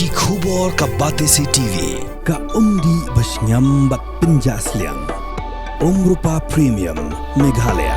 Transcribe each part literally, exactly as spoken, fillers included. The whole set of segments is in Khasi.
Ki khubor ka Batesi T V, ka umdih ba shngiam bad pynjah sliang. Umrupa Premium, Meghalaya.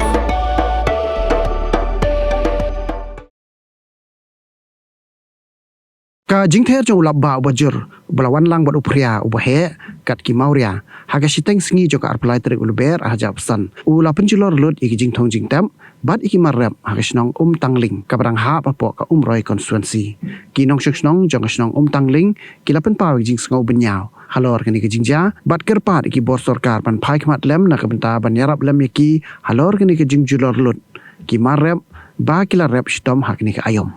Ka jingther jong u lapbah uba jur, uba la wan lang bad u phria uba heh, kat ki mawria, ha ka shiteng sngi jong ka arphew lai tarik u Lber arhajar arphew san, u la pynjulor lut ïa ki jingthung jingtep bad ïa ki mar rep ha ka shnong Umtangling, kaba dang hap hapoh ka Umroi constituency. Ki nongshong shnong jong ka shnong Umtangling ki la pynpaw ïa ka jingsngew bynñiaw halor kane ka jingjia bad kyrpad ïa ki bor sorkar ban phai khmat lem na ka bynta ban ïarap lem ïa ki halor kane ka jingjulor lut ki mar rep ba ki la rep shitom ha kane ka aïom.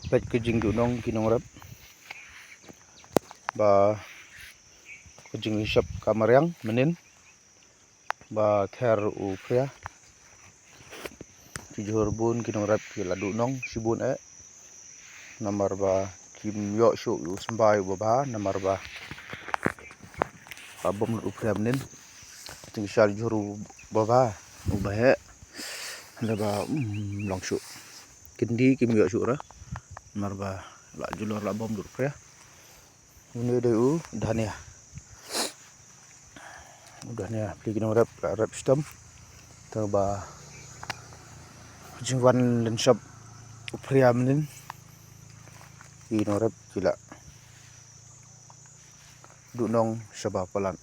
Peit ka jingduhnong ki nongrep ba ka jingshep ka mariang mynnin ba ther u phria. Ki jhur bun ki nongrep ki la duhnong shibun eh. Namar ba kim ïoh shuh u symbai uba bha, namar ba ka bom lut u phria mynnin. Jingshisha la jhur uba bha, uba heh. Hynrei ba, mm, long shuh. Kyndi kim ïoh shuh ra. Namar ba la julor la bom lut u phria. Une dei u dhania. U dhania, pli ki nongrep, rep shitom. Te ba jingwan lynshop u phria mynnin. Ki nongrep ki la duhnong shaba palat.